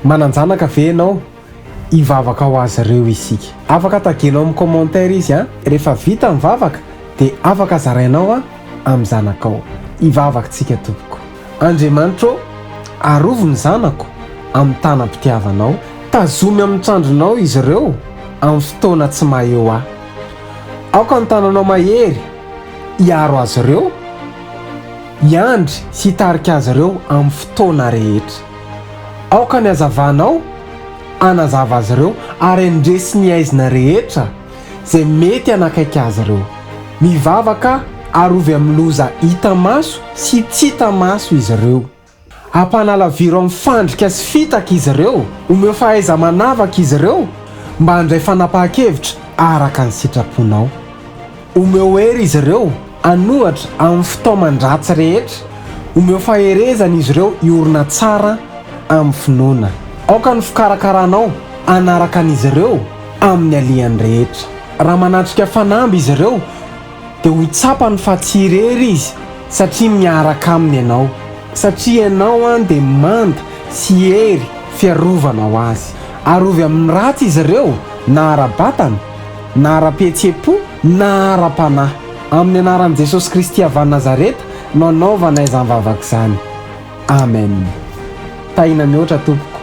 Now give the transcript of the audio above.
Manan-janaka ve ianao? Hivavaka ho azy ireo isika. Afaka tagenao amin'ny commentaire izy an. Rehefa vita ny vavaka dia afaka zarainao an amin'ny zanakao. Hivavaka tsika tompoko. Andriamanitra ô, arovy ny zanako amin'ny tanam-pitiavanao. Tazomy amin'ny trandronao izy ireo amin'ny fotoana tsy maha eo ahy. Aoka ny tananao mahery hiaro azy ireo, hiandry sy hitarika azy ireo amin'ny fotoana rehetra. Aoka ny hazavanao hanazava azy ireo ary handresy ny haizina rehetra izay mety hanakaiky azy ireo. Mivavaka arovy amin'ny loza hita maso sy tsy hita maso izy ireo. Ampanalaviro amin'ny fandrika sy fitaka izy ireo. Omeo fahaiza-manavaka izy ireo mba handray fanapahan-kevitra araka ny sitraponao. Omeo hery izy ireo hanohatra amin'ny fitaoman-dratsy rehetra. Omeo faherezana izy ireo hiorina tsara amin'ny finoana. Aoka ny fikarakaranao hanaraka an'izy ireo amin'ny alehany rehetra. Raha manatrika fanamby izy ireo, dia ho tsapany fa tsy irery izy satria miaraka aminy ianao. Satria ianao an dia manda sy hery fiarovana ho azy. Arovy amin'ny ratsy izy ireo na ara-batana, na ara-pihetseham-po, na ara-panahy. Amin'ny anaran'i Jesosy Kristy avy any Nazareta no anaovana izany vavaka izany. Amen. Tahina mihoatra tompoko.